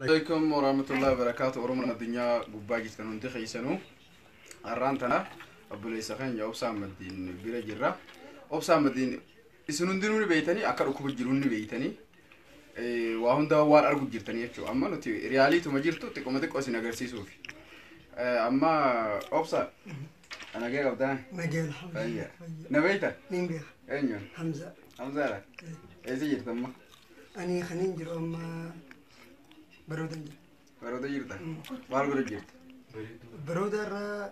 Alaikum warahmatullahi wabarakatuh. Oromoon addunyaa gubbaa jirtan hundi keessanuu, har'aan tana obboleessa keenya Obsaa Ahmadiin bira jirra. Obsaa Ahmadiin isin hundinuu ni beeytanii, akka dhukkuba jiru ni beeytanii, waa hundaa waan argu jirtanii jechuudha. Amma nuti riyaaliituma jirtu xiqqoma xiqqoo isin agarsiisuufi. Amma Obsa, nagee qabdaa? Nagee, alhamdulillah. Fayyaa. Na beeyta? Nin beeka. Eenyuun? Hamza. Hamzaadha. Eessa jirta amma? Ani kanin jiru amma barooda jira. Baroota jirta? Maal godhu jirta? Barooda irraa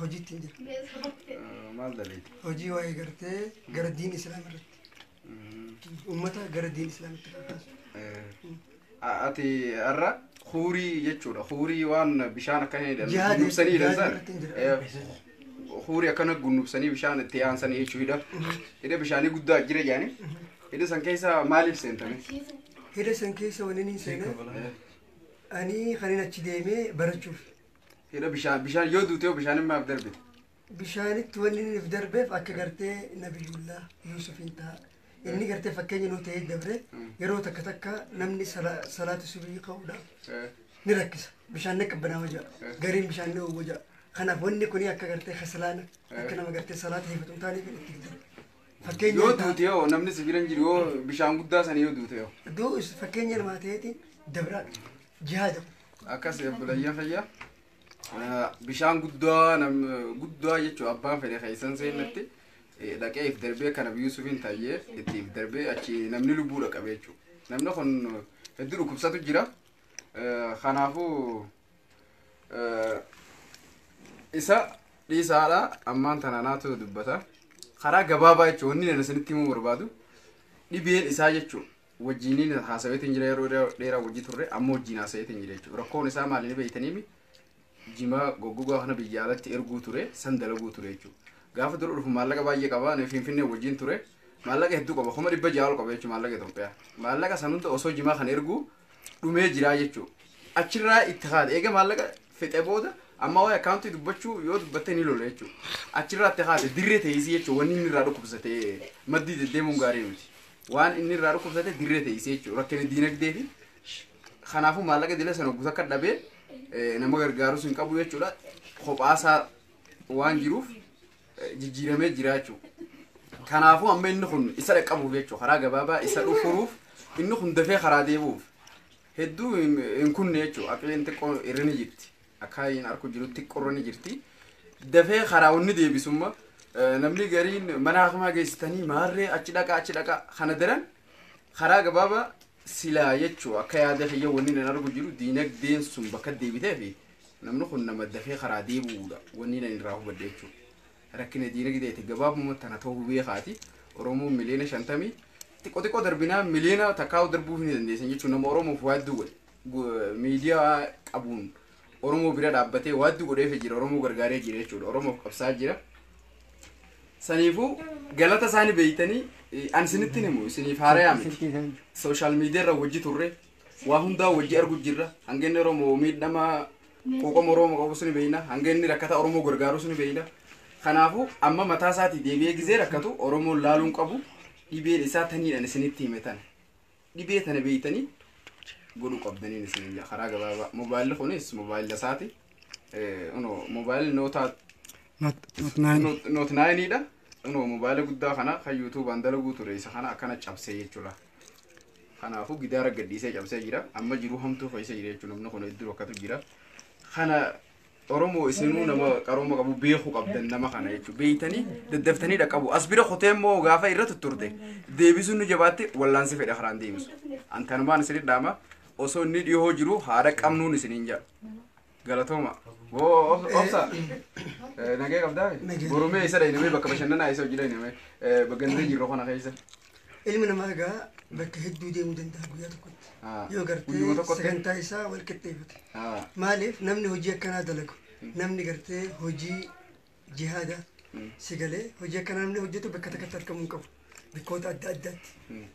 hojiitti hin jira. Maal daleeti? Hojii waa'ee gartee gara diin islaam irratti. Uummata gara diin islaamitti kakaasu. Ati har'a huurii jechuudha. Huurii waan bishaan akkana hidhan. Jihaad- Gunnubsanii hidhan jihaad sana. irratti hin jira. Huurii akkana gunnubsanii bishaan itti aansanii jechuudha. Hidha bishaanii guddaa jira jaani. Hidha san keessa maaliif seentame? Hidha san keessa wanni niin seenee ani kanin achi deemee barachuuf. Hidha bishaan yoo duute yoo bishaan maaf darbite? Bishaanitti wanni inni if darbeef akka gartee Nabiyyullaa Yuusuf hin ta'a. Inni gartee fakkeenya nuu ta'ee dabre, yeroo takka takka namni salaata subii ka'uudhaaf ni rakkisa. Bishaan ni qabbanaa'aa jira. Gariin bishaan ni oowwa jira. Kanaaf wanni kuni akka gartee kaslaana akka nama gartee salaata hifatu hin taaneef itti darbe. Fakkeenya Yoo duute yoo namni si bira hin jiru, yoo bishaan guddaa sana yoo duute yoo. Du'us fakkeenya namaa ta'eetiin dabraadha. Jihaada. Akkas obboleeyyan fayyaa. Bishaan guddaa nam guddaa jechuun abbaan fedhe keessan seenatti dhaqee if darbee kana Yuusufiin tayyee itti if darbee achi namni lubbuudha qabe jechuudha. Namni kun hedduu dhukkubsatu jira. Kanaafuu isa dhiisaadha, ammaan tana naatu dubbata. Karaa gabaabaa jechuun wanni ani isinitti himuu barbaadu dhibeen isaa jechuun wajjiniin haasaweetiin jira, yeroo dheeraa wajji turre, amma wajjin haasaweetiin jira jechuudha. Rakkoon isaa maali ni beeytaniimi, jimaa goggogaa kana biyya alatti erguu ture, san dalaguu ture jechuudha. Gaafa dura dhufu maallaqa baay'ee qaba, ani Finfinnee wajjin ture, maallaqa hedduu qaba, 600,000 ol qaba jechuudha maallaqa Itoophiyaa. Maallaqa san hunda osoo jimaa kana erguu dhumee jira jechuudha. Achirraa itti haadha eega maallaqa fixe booda amma waa'ee akkaawuntii dubbachuu yoo dubbatte ni lola jechuudha. Achirraa itti haadha dirree teessii jechuudha, wanni inni irraa dhukkubsate maddii deddeemuun gaarii miti. Waan inni irraa dhukkubsate dirree teessii jechuudha, rakkina diinagdee fi kanaafuu maallaqa dila sana guutuu akka dhabee nama gargaarus hin qabu jechuudha. Kophaasaa waan jiruuf jijjiiramee jira jechuudha. Kanaafuu amma inni kun isa dhaqqabuuf jechuudha, karaa gabaabaa isa dhufuruuf, inni kun dafee karaa deebi'uuf hedduu hin kunne jechuudha. Aqleen xiqqoo irra ni jirti. Akka hin arku jiru xiqqoo irra ni jirti. Dafee karaa wanni deebisumma namni gariin mana hakimaa geessitanii maarree achi dhaqa achi dhaqa kana daran karaa gabaabaa silaa jechuu akka yaada kiyya wanni nan argu jiru diinagdeen sun bakka deebitee fi namni kun nama dafee karaa deebi'uudha wanni nan irraa hubadhe jechuudha. Rakkina diinagdeeti gabaabumatti tana ta'uu beekaati. Oromoon 50 miliyoona xiqqoo xiqqoo darbinaa 1 miliyoona darbuu hin dandeessan jechuudha, nama Oromoof waa hedduu godhe. Miidiyaa qabuun Oromoo bira dhaabbatee waa hedduu godheefii jira, Oromoo gargaaree jira jechuudha, Oromoof qabsaa jira. Saniifuu galata isaanii beeytanii ani isinitti himu isiniif haarayaa miti. Social media irra wajji turre, waa hundaa wajji argu jirra. Hanga inni Oromoo miidhama quuqama Oromoo qabu suni beeyna, hanga inni rakkata Oromoo gargaaru suni beeyna. Kanaafuu amma mataa isaatii deebi'ee gizee rakkatu Oromoon laaluun qabu, dhibeen isaa taniidhaan isinitti hime tana. Dhibee tana beeytanii godhuu qabdaniin isin karaa gabaabaa. Mobaayilli kunis mobaayila isaati. Uno mobaayilli nootaa Note 9. Note 9dha. Uno mobaayila guddaa kana kan yuutuubaan dalaguu ture isa kana akkana cabsee jechuudha. Kanaafuu gidaara gadhiisee cabsee jira. Amma jiruu hamtuu keessa jira jechuudha. Namni kun hedduu rakkatu jira. Kana Oromoo isinuu nama qarooma qabu beekuu qabdan nama kana jechuudha. Beeytanii daddaftanii dhaqqabu. As bira kutee immoo gaafa irra tutturte deebisuun nu jabaatte wallaansi fedha karaan deebisu. Antanumaan isinit dhaama, osoo inni dhiyoo jiru haadha qabnuun isiniin jedha. Galatooma. Woo, obsa. Nagee qabdaa? Nagee. Borumee isa dhaynamee bakka bashannanaa isa hojii dhaynamee bagandee jirru kana keessa. Ilmi namaa egaa bakka hedduu deemuu danda'a guyyaa tokkotti. Yoo Guyyuma gartee tokkotti. sagantaa isaa wal qixxeeffate. Maaliif namni hojii akkanaa dalagu, namni gartee hojii jihaada si galee hojii akkanaa namni hojjetu bakka takkatti argamuu hin qabu. Bakkoota adda addaatti.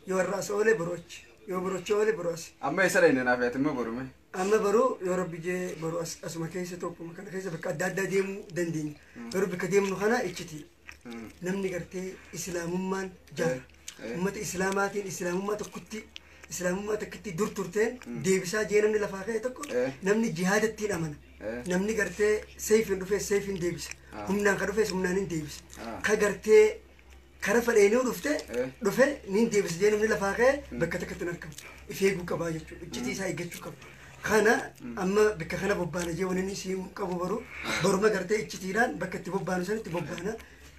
Yoo har'a as oole boru achi. Yoo boru achi oole boru as. Amma isa dhayna naaf yaatimmoo borume. Amma baruu yoo Rabbi jee boru as asuma keessa tokkuma kana keessa bakka adda addaa deemuu dandeenya. Garuu bakka deemnu kana iccitiidha. Namni gartee islaamummaan jaara. Uummata islaamaatiin islaamummaa tokkotti Islaamummaa takkitti dur turteen deebisaa jee namni lafaa ka'e tokko namni jihaadattiin amana. Namni gartee seefiin dhufee seefiin deebisa. Humnaan ka dhufees humnaan hin deebisa. Ka gartee kara fadheenuu dhufte dhufe niin deebisa jee namni lafaa ka'e bakka takkatti hin argamu. If eeguu qabaa jechuudha. Iccitii isaa eeggachuu qaba. Kana amma bakka kana bobbaana jee wanni inni siimuu qabu baru baruma gartee iccitiidhaan bakka itti bobbaanu sanitti bobbaana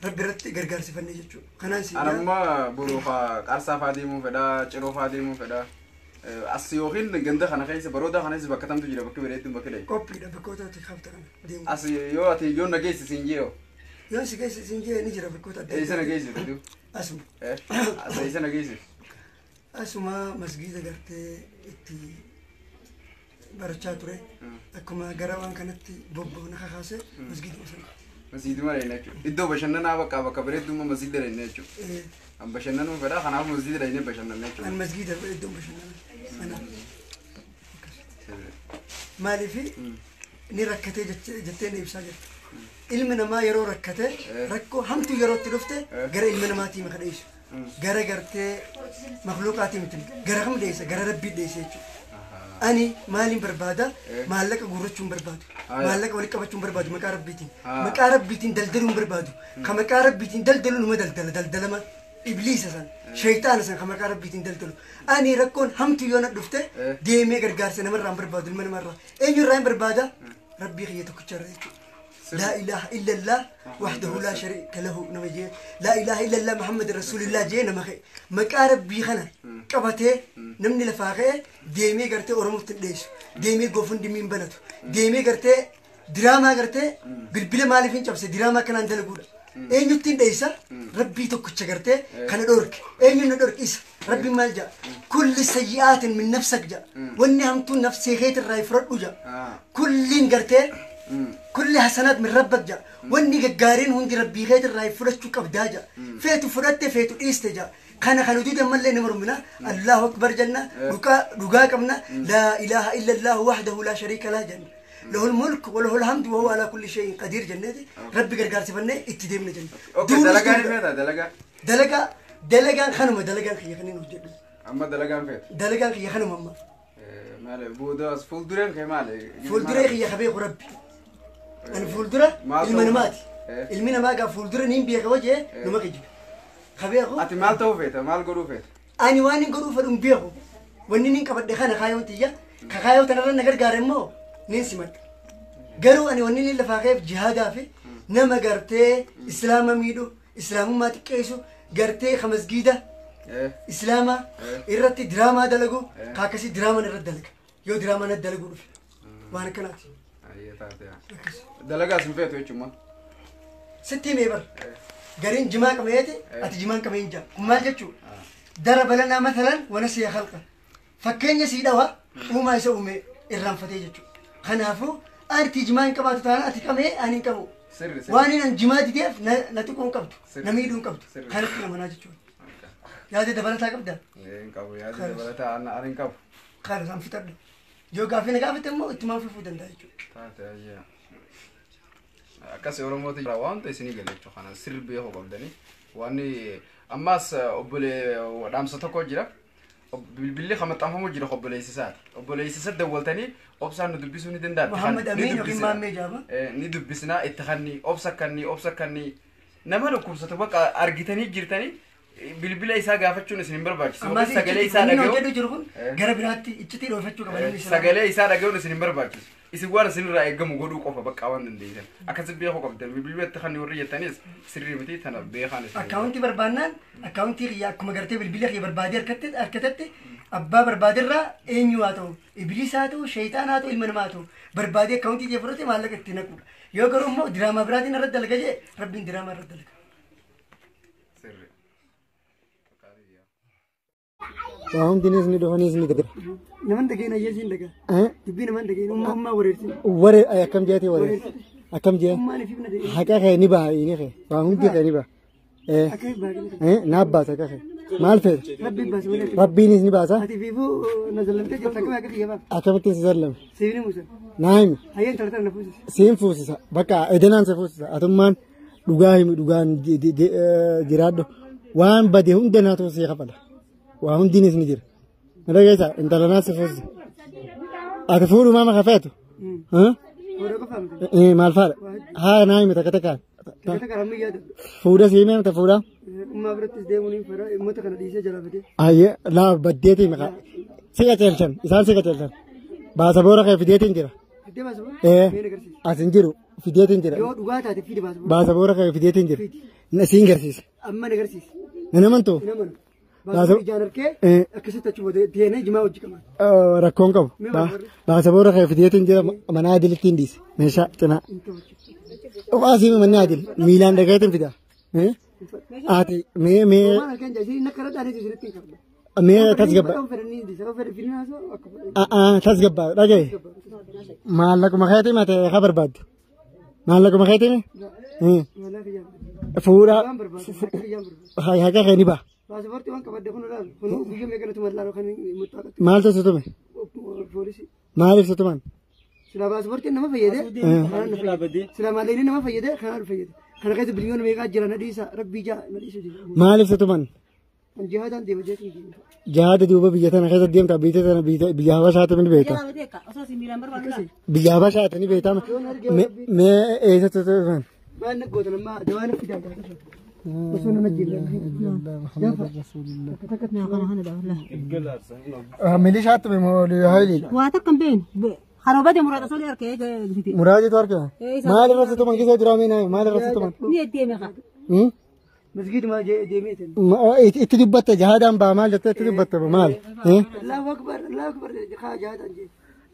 rabbi irratti gargaarsifannee jechuudha. Kanaan si Anamma boru qarsaa faa deemuu fedha, ciroo faa deemuu fedha. As yookiin ganda kana keessa barooda kana keessa bakka tamtu jira bakki bareedduun bakki dhayi. Qophiidha bakkoota ati kaafta kana deemu. As yoo ati yoo na geessi siin jee Yoo si geessi siin jee ni jira bakkoota adda eessa na geessitu? Asuma. As eessa na geessitu? Asuma masgiida gartee itti barachaa ture. Akkuma gara waan kanatti bobba'u na kakaase masgiiduma sana. Masgiiduma dhayna jechuudha. Iddoo bashannanaa bakka bakka bareeddummaa masgiida dhayna jechuudha. An bashannanuu fedha kanaaf masgiida dhaynee bashannanna jechuudha. An masgiida iddoon bashannanaa. Ana. Maaliif ni rakkatee jettee na ibsaa jirta. Ilmi namaa yeroo rakkate rakkoo hamtuu yeroo itti dhufte gara ilma namaatii maka dheessu. Gara gartee makluuqaatii miti gara kam dheessa gara rabbii dheessa jechuudha. Ani maaliin barbaada? Maallaqa guurrachuu hin barbaadu. Maallaqa walitti qabachuu hin barbaadu maqaa rabbiitiin. Maqaa rabbiitiin daldaluu hin barbaadu. Ka maqaa rabbiitiin daldalu numa daldala daldalama. Ibliisa san shayxaana san ka maqaa rabbiitiin daldalu. Ani rakkoon hamtuu yoo na dhufte deemee gargaarsa namarraa hin barbaadu ilma namarraa. Eenyurraa hin barbaada? Rabbii kiyya tokkicharra jechuudha. لا إله إلا الله وحده لا شريك له نمجي لا إله إلا الله محمد رسول الله جينا مخي مكارب بيخنا كبته نمني لفاقه ديمي قرتي أورمو تديش ديمي قفن دمين بلده ديمي قرتي دراما قرتي بالبلا مالي فين شبسه دراما كان عندنا لقوله إيه نتين ديسا ربي تكتش قرتي كان دورك إيه ندورك إيس ربي مالجا كل سيئات من نفسك جا والنعم تو نفسي غير الراي فرد وجا كل قرتي كل حسنات من ربك جا واني قارين هندي ربي غير الراي فرشتو كبداجا فيتو فرت فيتو إيستجا كان خلودي دم اللي نمر منا الله أكبر جنة رجا كمنا لا إله إلا الله وحده لا شريك له جنة له الملك وله الحمد وهو على كل شيء قدير جنة ربي قرقار سفنة اتدمنا جنة. أوكي دلقة فيتا دلقة دلقة دلقة خنم دلقة خي خنين وجد أما دلقة فيت دلقة خي خنم أما ماله بودا فول درين خي ماله فول درين خي خبي ربي أنا فولدرة المناماتي المنامات قا فولدرة نيم بيها وجه نما كجيب خبيهو أنت مال توفيت مال قروفيت أنا واني قروف أم بيهو وني كبر دخانة خايو تيجا خايو تنرى نجار قارمو نين سمعت قالوا أنا وني اللي فاقف جهاد في نما قرتي إسلام ميدو إسلام ما تكيسو قرتي خمس جيدة إسلام إرتي دراما دلقو خاكسي دراما نرد دلق يو دراما ندلقو وأنا كنات دلقة سنفيت ويشوما ستي ميبر قرين جماع كميتي أتجمان كمين جا ما جتشو ضرب لنا مثلا ونسي خلقه فكين يسيدوا وما يسوي الرام فتي جتشو خنافو أنت جمان كما تتانا أتكمي أنا كمو وأنا جماع ديف نتكون كبتو نميدون كبتو خلقنا منا جتشو يا دي دبلتها كبدا إيه كابو يا دي دبلتها أنا أنا كابو خلاص أنا فتر جو كافي نقافة تمو تمام في فودن ده جو taate akkas Oromooti jira waan ta'e isinii gala jechuudha kana sirbi beekuu qabdanii waan ammas obbolee dhaamsa tokko jira bilbilli kan maxxanfamu jira obboleessisaati obboleessisa dawwaltanii obsaan nu dubbisuu ni danda'a. Muhammad Amin yookiin Maammee Jaaba. Ni dubbisnaa itti kanni obsa kanni obsa kanni nama dhukkubsatu bakka argitanii jirtanii bilbila isaa gaafachuun isin hin barbaachisu. Sagalee isaa dhaga'uun jiru kun gara biraatti iccitii dhoofachuu qaba. Sagalee isaa dhaga'uun isin hin barbaachisu. Isin waan isinirraa eegamu godhuu qofa bakka waan dandeessan. Akkasi beekuu qabdan bilbila itti kanni warri jettanis sirrii miti tana beekaan isin. Akkaawuntii barbaannaan akkaawuntii kiyya akkuma gartee bilbila kiyya barbaadee harkatatti abbaa barbaadirraa eenyu haa ta'u ibliis haa ta'u sheeyxaan haa ta'u ilma namaa haa ta'u barbaadee akkaawuntii kiyya fudhate maallaqa itti naquudha. Yoo garuu immoo diraamaa biraatiin irratti dalaga jee rabbiin diraamaa irratti dalaga. Sirrii. Waa'umtiinis ni dhufanis ni gadira. Naman dhageen ayyaasiin dhagaa. Dubbii naman dhageen ummaa wareersin. Waree akkam jeeti waree. Akkam jee. Ummaan ifiif na dhageen. Haqa kee ni baha inni kee. Waa hundi kee ni baha. Naaf baasa haqa kee. Maal feeta? Rabbiin baasa malee. Rabbiinis ni baasa. Ati fiifuu na zallamtee jirta akkam akka kiyya baaf. Akkamitti si zallame? Siif ni muusa. Naa himi. Hayyeen tala tala na fuusisa. Siin fuusisa. Bakka edenaan si fuusisa. Atummaan dhugaa himi dhugaan jiraadhu. Waan bade hunda naatu si kafala. Waa hundiinis ni jira. Na dhageessa intala naa si fuusisa. Ati fuudhu maama kafeetu? Maal faadha? Haa naa himi takka takkaan. Fuudha si himee mata fuudha? Ummaa birattis deemuun hin fedha uummata kana dhiisee jala badee. Ayyee laa baddeetii maqaa. Si qaceelchan isaan si qaceelchan. Baasaboora kee fideetiin jira. Fiddee baasaboora? As hin jiru fideetiin jira. Yoo dhugaa taate fide baasaboora. Baasaboora kee fideetiin jira. Siin garsiisa. Amma na garsiisa. Hin amantuu? Hin amanu. Baasaboora ijaan harkee akkasitti achi booda deemee jimaa hojii qaba. Rakkoon qabu. Baasaboora kee fideetiin jira mana adilitti hin dhiise. Meeshaa cinaa. Asii manni adil miilaan dhagaetiin fida. Ati mee mee. Mee tasgabba. Tasgabba dhagaye. Maallaquma keetii mate ka barbaaddu. Maallaquma keetii fuudha haqa kee ni ba'a. Maaltu si tume? Maaliif si tuman? Sila paaspoortiin nama fayyade. Sila maallaqni nama fayyade kanaan fayyade. Kana keessa biliyoona meeqaa jira na dhiisa rabbii jaa na dhiisa. Maaliif si tuman? Jihaadaan deema jechuun. Jihaada duuba biyya tana keessa deemta biyya tana biyya Habashaati ni beekta. Biyya Habashaati ni beekta. Mee eessatti tuman? Maal na gootan ammaa dawaa na fidaa. Osoo nama jira. Milishaatti moo hayiliidha? Waa takka hin beeknu. Harobate muraada soli harkee gite. Muraaditu harkee? Maal irratti tuman keessa jira mee maal irratti tuman? Ni deeme kaa. Masgiid maal deemee ta'e. Itti dubbatte jihaadaan ba'a maal jettee itti dubbatte maal? Allahu akbar Allahu akbar kaa jihaadaan jee.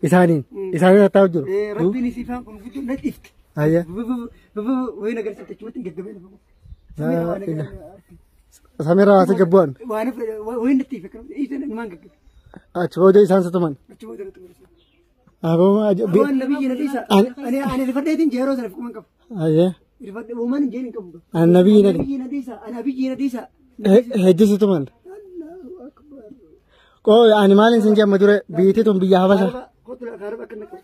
Isaaniin isaaniin tattaa'u jiru. Rabbiin isii faan kun guddoo na dhiifte. Ayya. Wayin agarsiifte achumatti gaggabee lafa. Samiirraa asi gabbu'an. Wayin natti ife kan maan gaggabe. Achi booda isaan si tuman. Achi booda na tuman. Aboo nabiyyi nabi isa. Ani rifadheetiin jeeroo sana fiquman qabu. Ayyee. Rifadhe uumaan hin jeen hin qabu. Ani nabiyyi nabi. Nabiyyi nabi isa. Ani abiyyi nabi isa. Hejji si tuman. Qoo ani maaliin sin jedhama dure biitii tun biyya Habasha. Kootu kaaraba akka naqu.